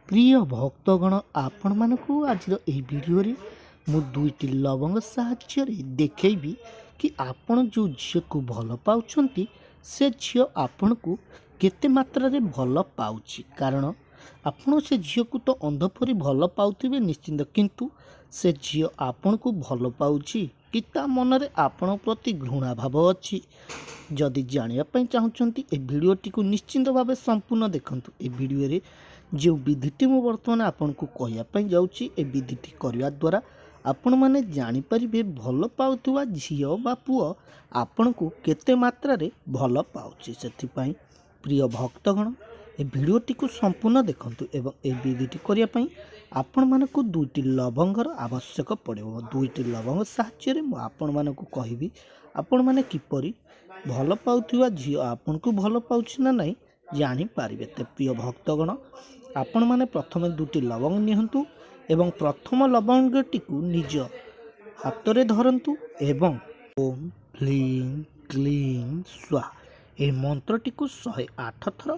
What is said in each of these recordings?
ପ୍ରିୟ ଭକ୍ତଗଣ, ଆପଣମାନଙ୍କୁ ଆଜିର ଏହି ଭିଡ଼ିଓରେ ମୁଁ ଦୁଇଟି ଲବଙ୍ଗ ସାହାଯ୍ୟରେ ଦେଖେଇବି କି ଆପଣ ଯେଉଁ ଝିଅକୁ ଭଲ ପାଉଛନ୍ତି ସେ ଝିଅ ଆପଣଙ୍କୁ କେତେ ମାତ୍ରାରେ ଭଲ ପାଉଛି। କାରଣ ଆପଣ ସେ ଝିଅକୁ ତ ଅନ୍ଧ ପରି ଭଲ ପାଉଥିବେ ନିଶ୍ଚିନ୍ତ, କିନ୍ତୁ ସେ ଝିଅ ଆପଣଙ୍କୁ ଭଲ ପାଉଛି କି ତା ମନରେ ଆପଣଙ୍କ ପ୍ରତି ଘୃଣା ଭାବ ଅଛି, ଯଦି ଜାଣିବା ପାଇଁ ଚାହୁଁଛନ୍ତି ଏ ଭିଡ଼ିଓଟିକୁ ନିଶ୍ଚିନ୍ତ ଭାବେ ସମ୍ପୂର୍ଣ୍ଣ ଦେଖନ୍ତୁ। ଏ ଭିଡ଼ିଓରେ ଯେଉଁ ବିଧିଟି ମୁଁ ବର୍ତ୍ତମାନ ଆପଣଙ୍କୁ କହିବା ପାଇଁ ଯାଉଛି, ଏ ବିଧିଟି କରିବା ଦ୍ୱାରା ଆପଣମାନେ ଜାଣିପାରିବେ ଭଲ ପାଉଥିବା ଝିଅ ବା ପୁଅ ଆପଣଙ୍କୁ କେତେ ମାତ୍ରାରେ ଭଲ ପାଉଛି। ସେଥିପାଇଁ ପ୍ରିୟ ଭକ୍ତଗଣ, ଏ ଭିଡ଼ିଓଟିକୁ ସମ୍ପୂର୍ଣ୍ଣ ଦେଖନ୍ତୁ ଏବଂ ଏହି ବିଧିଟି କରିବା ପାଇଁ ଆପଣମାନଙ୍କୁ ଦୁଇଟି ଲବଙ୍ଗର ଆବଶ୍ୟକ ପଡ଼ିବ। ଦୁଇଟି ଲବଙ୍ଗ ସାହାଯ୍ୟରେ ମୁଁ ଆପଣମାନଙ୍କୁ କହିବି ଆପଣମାନେ କିପରି ଭଲ ପାଉଥିବା ଝିଅ ଆପଣଙ୍କୁ ଭଲ ପାଉଛି ନା ନାହିଁ ଜାଣିପାରିବେ। ତ ପ୍ରିୟ ଭକ୍ତଗଣ, ଆପଣମାନେ ପ୍ରଥମେ ଦୁଇଟି ଲବଙ୍ଗ ନିଅନ୍ତୁ ଏବଂ ପ୍ରଥମ ଲବଙ୍ଗଟିକୁ ନିଜ ହାତରେ ଧରନ୍ତୁ ଏବଂ ଓମ୍ କ୍ଲିଂ କ୍ଲିଂ ସ୍ୱାହା ଏହି ମନ୍ତ୍ରଟିକୁ 108 ଥର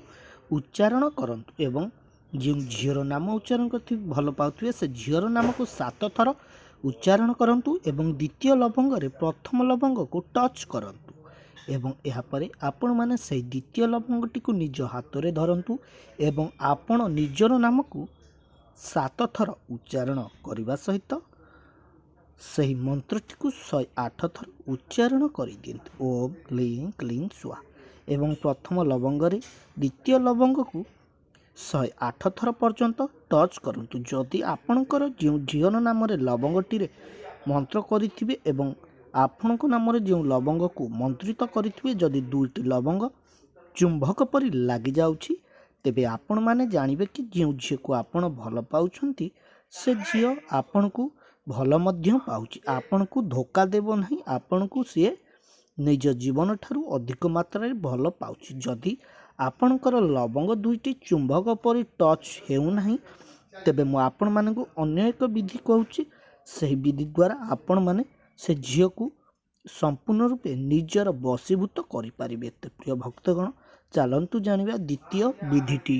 ଉଚ୍ଚାରଣ କରନ୍ତୁ ଏବଂ ଯେଉଁ ଝିଅର ନାମ ଉଚ୍ଚାରଣ କରିଥିବେ ଭଲ ପାଉଥିବେ ସେ ଝିଅର ନାମକୁ 7 ଥର ଉଚ୍ଚାରଣ କରନ୍ତୁ ଏବଂ ଦ୍ୱିତୀୟ ଲବଙ୍ଗରେ ପ୍ରଥମ ଲବଙ୍ଗକୁ ଟଚ୍ କରନ୍ତୁ ଏବଂ ଏହାପରେ ଆପଣମାନେ ସେହି ଦ୍ୱିତୀୟ ଲବଙ୍ଗଟିକୁ ନିଜ ହାତରେ ଧରନ୍ତୁ ଏବଂ ଆପଣ ନିଜର ନାମକୁ 7 ଥର ଉଚ୍ଚାରଣ କରିବା ସହିତ ସେହି ମନ୍ତ୍ରଟିକୁ 108 ଥର ଉଚ୍ଚାରଣ କରିଦିଅନ୍ତୁ, ଓମ୍ କ୍ଲିଂ କ୍ଲିଂ ସ୍ୱାହା। ଏବଂ ପ୍ରଥମ ଲବଙ୍ଗରେ ଦ୍ୱିତୀୟ ଲବଙ୍ଗକୁ 108 ଥର ପର୍ଯ୍ୟନ୍ତ ଟଚ୍ କରନ୍ତୁ। ଯଦି ଆପଣଙ୍କର ଯେଉଁ ଝିଅର ନାମରେ ଲବଙ୍ଗଟିରେ ମନ୍ତ୍ର କରିଥିବେ ଏବଂ ଆପଣଙ୍କ ନାମରେ ଯେଉଁ ଲବଙ୍ଗକୁ ମନ୍ତ୍ରିତ କରିଥିବେ, ଯଦି ଦୁଇଟି ଲବଙ୍ଗ ଚୁମ୍ବକ ପରି ଲାଗିଯାଉଛି, ତେବେ ଆପଣମାନେ ଜାଣିବେ କି ଯେଉଁ ଝିଅକୁ ଆପଣ ଭଲ ପାଉଛନ୍ତି ସେ ଝିଅ ଆପଣଙ୍କୁ ଭଲ ମଧ୍ୟ ପାଉଛି, ଆପଣଙ୍କୁ ଧୋକା ଦେବ ନାହିଁ, ଆପଣଙ୍କୁ ସିଏ ନିଜ ଜୀବନଠାରୁ ଅଧିକ ମାତ୍ରାରେ ଭଲ ପାଉଛି। ଯଦି ଆପଣଙ୍କର ଲବଙ୍ଗ ଦୁଇଟି ଚୁମ୍ବକ ପରି ଟଚ୍ ହେଉନାହିଁ, ତେବେ ମୁଁ ଆପଣମାନଙ୍କୁ ଅନ୍ୟ ଏକ ବିଧି କହୁଛି। ସେହି ବିଧି ଦ୍ୱାରା ଆପଣମାନେ ସେ ଝିଅକୁ ସମ୍ପୂର୍ଣ୍ଣ ରୂପେ ନିଜର ବଶୀଭୂତ କରିପାରିବେ। ତ ପ୍ରିୟ ଭକ୍ତଗଣ, ଚାଲନ୍ତୁ ଜାଣିବା ଦ୍ୱିତୀୟ ବିଧିଟି।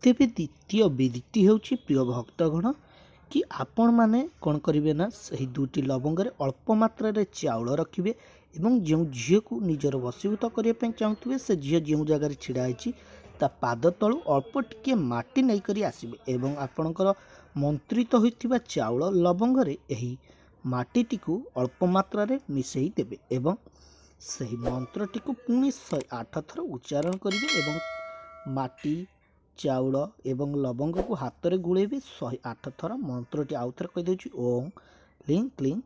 ତେବେ ଦ୍ୱିତୀୟ ବିଧିଟି ହେଉଛି ପ୍ରିୟ ଭକ୍ତଗଣ କି ଆପଣମାନେ କ'ଣ କରିବେ ନା ସେହି ଦୁଇଟି ଲବଙ୍ଗରେ ଅଳ୍ପ ମାତ୍ରାରେ ଚାଉଳ ରଖିବେ ଏବଂ ଯେଉଁ ଝିଅକୁ ନିଜର ବଶୀଭୂତ କରିବା ପାଇଁ ଚାହୁଁଥିବେ ସେ ଝିଅ ଯେଉଁ ଜାଗାରେ ଛିଡ଼ା ହେଇଛି ତା ପାଦ ତଳୁ ଅଳ୍ପ ଟିକିଏ ମାଟି ନେଇକରି ଆସିବେ ଏବଂ ଆପଣଙ୍କର ମନ୍ତ୍ରିତ ହୋଇଥିବା ଚାଉଳ ଲବଙ୍ଗରେ ଏହି ମାଟିଟିକୁ ଅଳ୍ପ ମାତ୍ରାରେ ମିଶାଇ ଦେବେ ଏବଂ ସେହି ମନ୍ତ୍ରଟିକୁ ପୁଣି 108 ଥର ଉଚ୍ଚାରଣ କରିବେ ଏବଂ ମାଟି, ଚାଉଳ ଏବଂ ଲବଙ୍ଗକୁ ହାତରେ ଗୁଳେଇବେ 108 ଥର। ମନ୍ତ୍ରଟି ଆଉ ଥରେ କହିଦେଉଛି, ଓಂ କ୍ଲିଂ କ୍ଲିଂ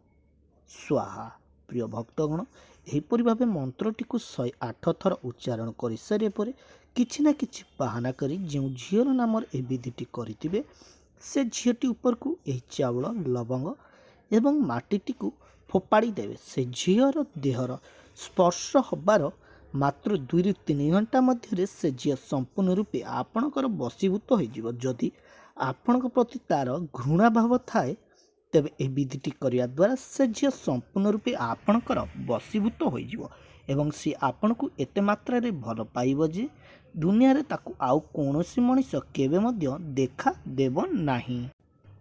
ସ୍ୱାହା। ପ୍ରିୟ ଭକ୍ତଗଣ, ଏହିପରି ଭାବେ ମନ୍ତ୍ରଟିକୁ 108 ଥର ଉଚ୍ଚାରଣ କରିସାରିବା ପରେ କିଛି ନା କିଛି ବାହାନା କରି ଯେଉଁ ଝିଅର ନାମରେ ଏହି ବିଧିଟି କରିଥିବେ ସେ ଝିଅଟି ଉପରକୁ ଏହି ଚାଉଳ, ଲବଙ୍ଗ ଏବଂ ମାଟିଟିକୁ ଫୋପାଡ଼ି ଦେବେ। ସେ ଝିଅର ଦେହର ସ୍ପର୍ଶ ହେବାର ମାତ୍ର 2ରୁ 3 ଘଣ୍ଟା ମଧ୍ୟରେ ସେ ଝିଅ ସମ୍ପୂର୍ଣ୍ଣ ରୂପେ ଆପଣଙ୍କର ବଶୀଭୂତ ହୋଇଯିବ। ଯଦି ଆପଣଙ୍କ ପ୍ରତି ତା'ର ଘୃଣା ଭାବ ଥାଏ, ତେବେ ଏହି ବିଧିଟି କରିବା ଦ୍ୱାରା ସେ ଝିଅ ସମ୍ପୂର୍ଣ୍ଣ ରୂପେ ଆପଣଙ୍କର ବଶୀଭୂତ ହୋଇଯିବ ଏବଂ ସିଏ ଆପଣଙ୍କୁ ଏତେ ମାତ୍ରାରେ ଭଲ ପାଇବ ଯେ ଦୁନିଆରେ ତାକୁ ଆଉ କୌଣସି ମଣିଷ କେବେ ମଧ୍ୟ ଦେଖା ଦେବ ନାହିଁ।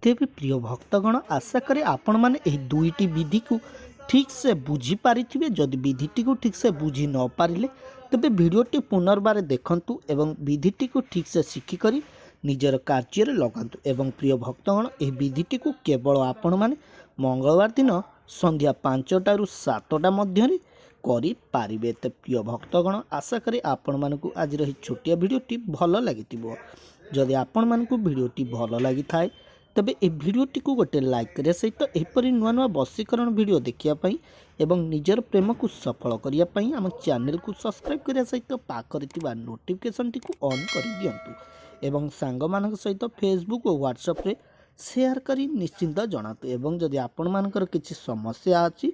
ତେବେ ପ୍ରିୟ ଭକ୍ତଗଣ, ଆଶା କରେ ଆପଣମାନେ ଏହି ଦୁଇଟି ବିଧିକୁ ଠିକ୍ସେ ବୁଝିପାରିଥିବେ। ଯଦି ବିଧିଟିକୁ ଠିକ୍ସେ ବୁଝି ନ ପାରିଲେ ତେବେ ଭିଡ଼ିଓଟି ପୁନର୍ବାର ଦେଖନ୍ତୁ ଏବଂ ବିଧିଟିକୁ ଠିକ୍ସେ ଶିଖିକରି ନିଜର କାର୍ଯ୍ୟରେ ଲଗାନ୍ତୁ। ଏବଂ ପ୍ରିୟ ଭକ୍ତଗଣ, ଏହି ବିଧିଟିକୁ କେବଳ ଆପଣମାନେ ମଙ୍ଗଳବାର ଦିନ ସନ୍ଧ୍ୟା 5ଟାରୁ 7ଟା ମଧ୍ୟରେ କରିପାରିବେ। ତ ପ୍ରିୟ ଭକ୍ତଗଣ, ଆଶା କରେ ଆପଣମାନଙ୍କୁ ଆଜିର ଏହି ଛୋଟିଆ ଭିଡ଼ିଓଟି ଭଲ ଲାଗିଥିବ। ଯଦି ଆପଣମାନଙ୍କୁ ଭିଡ଼ିଓଟି ଭଲ ଲାଗିଥାଏ, ତେବେ ଏହି ଭିଡ଼ିଓଟିକୁ ଗୋଟେ ଲାଇକ୍ କରିବା ସହିତ ଏହିପରି ନୂଆ ନୂଆ ବଶୀକରଣ ଭିଡ଼ିଓ ଦେଖିବା ପାଇଁ ଏବଂ ନିଜର ପ୍ରେମକୁ ସଫଳ କରିବା ପାଇଁ ଆମ ଚ୍ୟାନେଲକୁ ସବସ୍କ୍ରାଇବ୍ କରିବା ସହିତ ପାଖରେ ଥିବା ନୋଟିଫିକେସନ୍ଟିକୁ ଅନ୍ କରିଦିଅନ୍ତୁ ଏବଂ ସାଙ୍ଗମାନଙ୍କ ସହିତ ଫେସବୁକ୍ ଓ ହ୍ୱାଟ୍ସଆପ୍ରେ ସେୟାର କରି ନିଶ୍ଚିନ୍ତ ଜଣାନ୍ତୁ। ଏବଂ ଯଦି ଆପଣମାନଙ୍କର କିଛି ସମସ୍ୟା ଅଛି,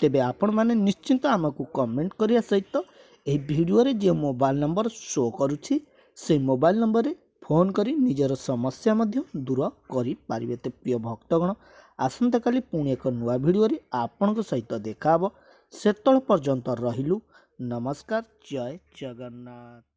ତେବେ ଆପଣମାନେ ନିଶ୍ଚିନ୍ତ ଆମକୁ କମେଣ୍ଟ କରିବା ସହିତ ଏହି ଭିଡ଼ିଓରେ ଯେଉଁ ମୋବାଇଲ୍ ନମ୍ବର ଶୋ କରୁଛି ସେଇ ମୋବାଇଲ୍ ନମ୍ବରରେ ଫୋନ୍ କରି ନିଜର ସମସ୍ୟା ମଧ୍ୟ ଦୂର କରିପାରିବେ। ତ ପ୍ରିୟ ଭକ୍ତଗଣ, ଆସନ୍ତାକାଲି ପୁଣି ଏକ ନୂଆ ଭିଡ଼ିଓରେ ଆପଣଙ୍କ ସହିତ ଦେଖାହେବ। ସେତେବେଳେ ପର୍ଯ୍ୟନ୍ତ ରହିଲୁ, ନମସ୍କାର, ଜୟ ଜଗନ୍ନାଥ।